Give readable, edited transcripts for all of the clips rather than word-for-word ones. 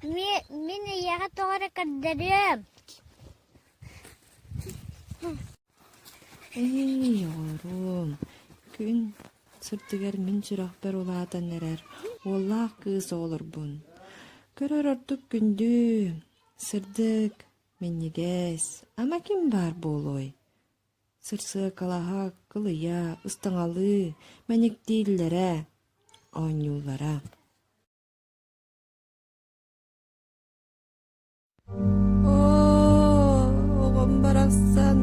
Мин эйиэхэ тоҕо эрэ көрдөрүөм. Эй, оҕоруом, күн сырдыгар мин сүрэхпэр улаатан эрэр уоллаах кыыс оҕолорбун. Көрөр ордук күндү, сырдык, минньигэс, ама ким баар буолуой? Сырсыакалаһа, кылыйа, ыстаҥалыы, мэниктииллэрэ, оонньууллара. Оо, оҕом барахсан,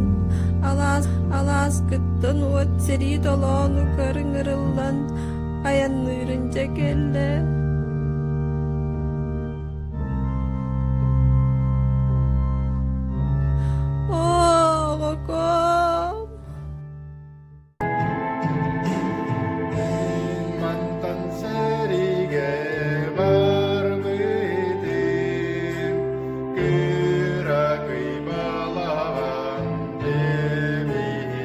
алаас алааскыттан уот сэрии толоонугар ыҥырыллан айанныырын дьэ кэллэ. Оо, оҕокоом! Мантан сэриигэ барбытым, кыракый балаҕан дьиэбиттэн,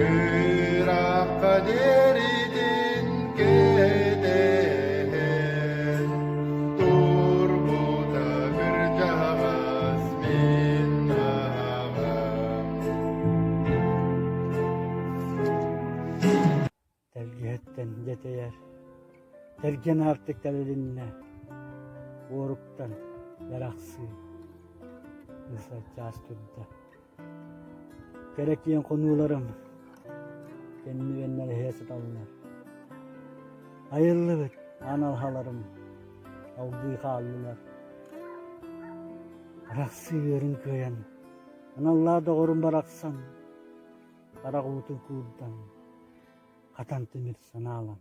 ыраахха диэритин кэтэһэн, турбута кырдьаҕас мин аҕам. Тэлгэһэттэн дьэтэйэр, тэргэн аартык тэлилиннэ, уоруктан ярахсыы, ысар чаас турда. Кэрэ киэҥ хонууларым кэннибэннэр эһэ сыталлар. Айыллыбыт аан алһаларым алгыы хааллылар. Арахсыы ыарын кыайан Аналлаах доҕорум барахсан, харах уутун куурдан, хатан тимир санаалан.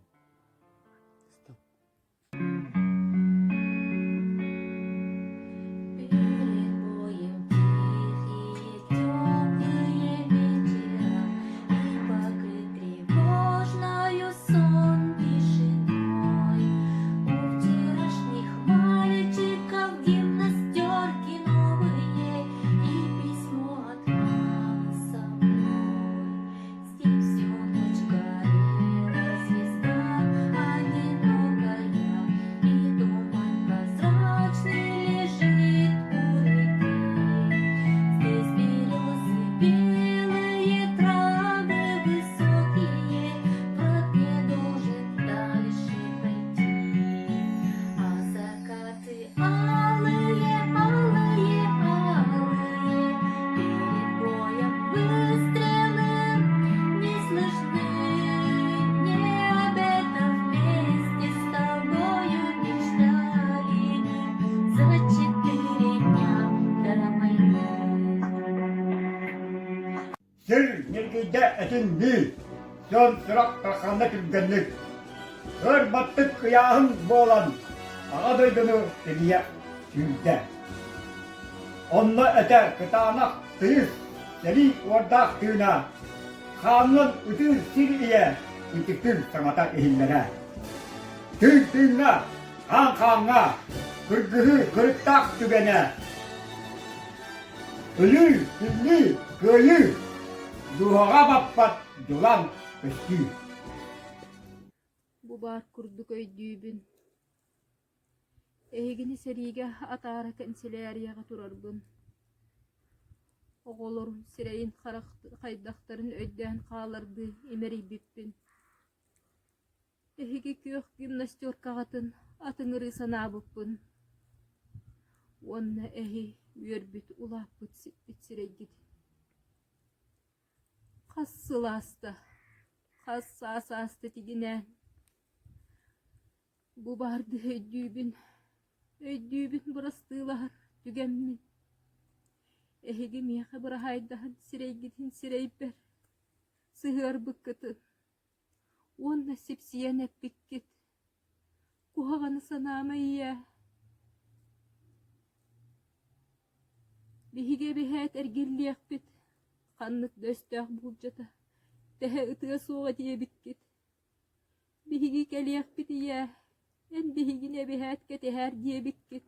Перед боем тихие, теплые вечера И покрыт тревожною сон тишиной. У вчерашних мальчиков гимнастерки новые И письмо от мамы со мной. Здесь всю ночь горела звезда одинокая, И туман прозрачный лежит у реки. Здесь березы белые, травы высокие, Враг не должен дальше пройти. А закаты алые, алые, алые, Перед боем выстрелы не слышны. Не об этом вместе с тобою мечтали За четыре дня до войны. Сир ньиргийдэ этиннии, дьон сурах тарханна түргэнник. Өр баттык ыйааһын буолан, Аҕа дойдуну тилийэ сүүрдэ. Онно этэ кытаанах тыйыс, сэрии уордаах тыына, хаанынан ытыыр сир ийэ ытыктыыр саҥата иһиллэрэ. Тыын тыыҥҥа, хаан хааҥҥа, кыргыһыы кырыктаах түгэнэ Өлүү, тиллии, кыайыы, дууһаҕа баппат дьулаан көстүү. Бу баар курдук өйдүүбүн. Эһигини сэриигэ атаара кэнсэлээрийэҕэ турарбын. Оҕолорум сирэйин хайдахтарын өйдөөн хаалардыы имэрийбиппин. Эһиги күөх гимнастеркаҕытын атыҥырыы санаабыппын уонна эһи үөрбүт улааппыт сиппит сирэйгит. Хас сыл ааста, хас саас ааста тигинээн. Бу баардыы өйдүүбүн, өйдүүбүн бырастыылаһар түгэммин. Эһиги миэхэ быраһаайдаһан сирэйгитин сирэйбэр сыһыарбыккытын Уонна сипсийэн эппиккит: «Куһаҕаны санаама ийээ, биһиги эбэһээт эргиллиэхпит, ханнык да өстөөх буулдьата тэһэ ытыа суоҕа диэбиккит. Биһиги кэлиэхпит ийээ, эн биһигини эбэһээт кэтэһээр диэбиккит».